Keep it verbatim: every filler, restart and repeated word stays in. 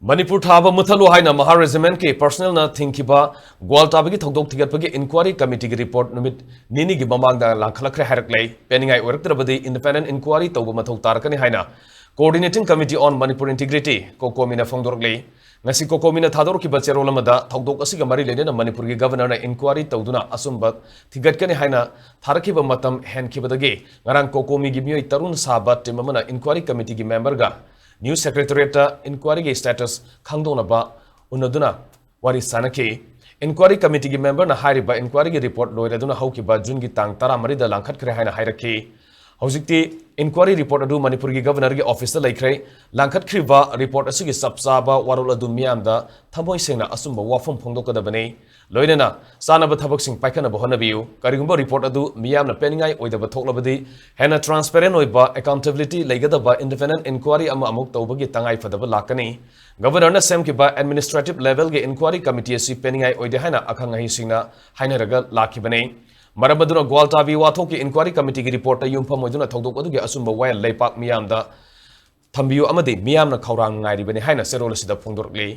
ꯃꯅꯤꯄꯨꯔ ꯊꯥꯕ ꯃꯨꯊꯠꯂꯨ ꯍꯥꯏꯅ ꯃꯍꯥ ꯔꯦꯖꯤꯃꯦꯟꯠꯀꯤ ꯄꯔꯁꯅꯦꯜꯅ ꯊꯤꯡꯈꯤꯕ ꯒ꯭ꯋꯥꯜꯇꯥꯕꯤꯒꯤ ꯊꯧꯗꯣꯛ ꯊꯤꯒꯠꯄꯒꯤ ꯏꯟꯀ꯭ꯋꯥꯔꯤ ꯀꯃꯤꯇꯤꯒꯤ ꯔꯤꯄꯣꯔꯠ ꯅꯨꯃꯤꯠ ꯅꯤꯅꯤꯒꯤ ꯃꯃꯥꯡꯗ ꯂꯥꯡꯈꯠꯂꯛꯈ꯭ꯔꯦ ꯍꯥꯏꯔꯛꯂꯦ꯫ ꯄꯦꯟꯅꯤꯡꯉꯥꯏ ꯑꯣꯏꯔꯛꯇ꯭ꯔꯕꯗꯤ ꯏꯟꯗꯤꯄꯦꯟꯗꯦꯟꯠ ꯏꯟꯀ꯭ꯋꯥꯔꯤ ꯇꯧꯕ ꯃꯊꯧ ꯇꯥꯔꯛꯀꯅꯤ ꯍꯥꯏꯅ Coordinating Committee on Manipur Integrity, ꯀꯣꯀꯣꯃꯤꯅ ꯐꯣꯡꯗꯣꯔꯛꯂꯤ꯫ ꯉꯁꯤ ꯀꯣꯀꯣꯃꯤꯅ ꯊꯥꯗꯣꯔꯛꯈꯤꯕ ꯆꯦꯔꯣꯜ ꯑꯃꯗ ꯊꯧꯗꯣꯛ ꯑꯁꯤꯒ ꯃꯔꯤ ꯂꯩꯅꯅ ꯃꯅꯤꯄꯨꯔꯒꯤ ꯒꯕꯔꯅꯔꯅ ꯏꯟꯀ꯭ꯋꯥꯔꯤ ꯇꯧꯗꯨꯅ ꯑꯆꯨꯝꯕ ꯊꯤꯒꯠꯀꯅꯤ ꯍꯥꯏꯅ ꯊꯥꯔꯛꯈꯤꯕ ꯃꯇꯝ ꯍꯦꯟꯈꯤꯕꯗꯒꯤ ꯉꯔꯥꯡ ꯀꯣꯀꯣꯃꯤꯒꯤ ꯃꯤꯑꯣꯏ ꯇꯔꯨꯛꯅ ꯁꯥꯕ ꯇꯤꯝ ꯑꯃꯅ ꯏꯟꯀ꯭ꯋꯥꯔꯤ ꯀꯃꯤꯇꯤꯒꯤ ꯃꯦꯝꯕꯔꯒ ꯅ꯭ꯌꯨꯁ ꯁꯦꯀ꯭ꯔꯦꯇꯔꯤꯌꯦꯠꯇ ꯏꯟꯀ꯭ꯋꯥꯔꯤꯒꯤ ꯁ꯭ꯇꯦꯇꯁ ꯈꯪꯗꯣꯛꯅꯕ ꯎꯅꯗꯨꯅ ꯋꯥꯔꯤ ꯁꯥꯅꯈꯤ꯫ ꯏꯟꯀ꯭ꯋꯥꯔꯤ ꯀꯃꯤꯇꯤꯒꯤ ꯃꯦꯝꯕꯔꯅ ꯍꯥꯏꯔꯤꯕ ꯏꯟꯀ꯭ꯋꯥꯔꯤꯒꯤ ꯔꯤꯄꯣꯔꯠ ꯂꯣꯏꯔꯗꯨꯅ ꯍꯧꯈꯤꯕ ꯖꯨꯟꯒꯤ ꯇꯥꯡ ꯇꯔꯥꯃꯔꯤꯗ ꯂꯥꯡꯈꯠꯈ꯭ꯔꯦ ꯍꯥꯏꯅ ꯍꯥꯏꯔꯛꯈꯤ꯫ ꯍꯧꯖꯤꯛꯇꯤ ꯏꯟꯀ꯭ꯋꯥꯔꯤ ꯔꯤꯄꯣꯔꯠ ꯑꯗꯨ ꯃꯅꯤꯄꯨꯔꯒꯤ ꯒꯕꯔꯅꯔꯒꯤ ꯑꯣꯐꯤꯁꯇ ꯂꯩꯈ꯭ꯔꯦ꯫ ꯂꯥꯡꯈꯠꯈ꯭ꯔꯤꯕ ꯔꯤꯄꯣꯔꯠ ꯑꯁꯤꯒꯤ ꯆꯞ ꯆꯥꯕ ꯋꯥꯔꯣꯜ ꯑꯗꯨ ꯃꯤꯌꯥꯝꯗ ꯊꯃꯣꯏ ꯁꯦꯡꯅ ꯑꯆꯨꯝꯕ ꯋꯥꯐꯝ ꯐꯣꯡꯗꯣꯛꯀꯗꯕꯅꯤ꯫ ꯂꯣꯏꯅꯅ ꯆꯥꯅꯕ ꯊꯕꯛꯁꯤꯡ ꯄꯥꯏꯈꯠꯅꯕ ꯍꯣꯠꯅꯕꯤꯌꯨ꯫ ꯀꯔꯤꯒꯨꯝꯕ ꯔꯤꯄꯣꯔꯠ ꯑꯗꯨ ꯃꯤꯌꯥꯝꯅ ꯄꯦꯟꯅꯤꯡꯉꯥꯏ ꯑꯣꯏꯗꯕ ꯊꯣꯛꯂꯕꯗꯤ ꯍꯦꯟꯅ ꯇ꯭ꯔꯥꯟꯁꯄꯦꯔꯦꯟꯠ ꯑꯣꯏꯕ, ꯑꯦꯀꯥꯎꯟꯇꯦꯕꯤꯂꯤꯇꯤ ꯂꯩꯒꯗꯕ ꯏꯟꯗꯤꯄꯦꯟꯗꯦꯟꯠ ꯏꯟꯀ꯭ꯋꯥꯔꯤ ꯑꯃ ꯑꯃꯨꯛ ꯇꯧꯕꯒꯤ ꯇꯉꯥꯏ ꯐꯗꯕ ꯂꯥꯛꯀꯅꯤ꯫ ꯒꯕꯔꯅꯔꯅ ꯁꯦꯝꯈꯤꯕ ꯑꯦꯗꯃꯤꯅꯤꯁꯇ꯭ꯔꯦꯇꯤꯚ ꯂꯦꯚꯦꯜꯒꯤ ꯏꯟꯀ꯭ꯋꯥꯔꯤ ꯀꯃꯤꯇꯤ ꯑꯁꯤ ꯄꯦꯟꯅꯤꯡꯉꯥꯏ ꯑꯣꯏꯗꯦ ꯍꯥꯏꯅ ꯑꯈꯪ ꯑꯍꯩꯁꯤꯡꯅ ꯍꯥꯏꯅꯔꯒ ꯂꯥꯛꯈꯤꯕꯅꯤ꯫ ꯃꯔꯝ ꯑꯗꯨꯅ ꯒ꯭ꯋꯥꯜꯇꯥꯕꯤ ꯋꯥꯊꯣꯛꯀꯤ ꯏꯟꯀ꯭ꯋꯥꯔꯤ ꯀꯃꯤꯇꯤꯒꯤ ꯔꯤꯄꯣꯔꯠꯇ ꯌꯨꯝꯐꯝ ꯑꯣꯏꯗꯨꯅ ꯊꯧꯗꯣꯛ ꯑꯗꯨꯒꯤ ꯑꯆꯨꯝꯕ ꯋꯥꯌꯦꯜ ꯂꯩꯄꯥꯛ ꯃꯤꯌꯥꯝꯗ ꯊꯝꯕꯤꯌꯨ ꯑꯃꯗꯤ ꯃꯤꯌꯥꯝꯅ ꯈꯧꯔꯥꯡ ꯉꯥꯏꯔꯤꯕꯅꯤ ꯍꯥꯏꯅ ꯆꯦꯔꯣꯜ ꯑꯁꯤꯗ ꯐꯣꯡꯗꯣꯔꯛꯂꯤ꯫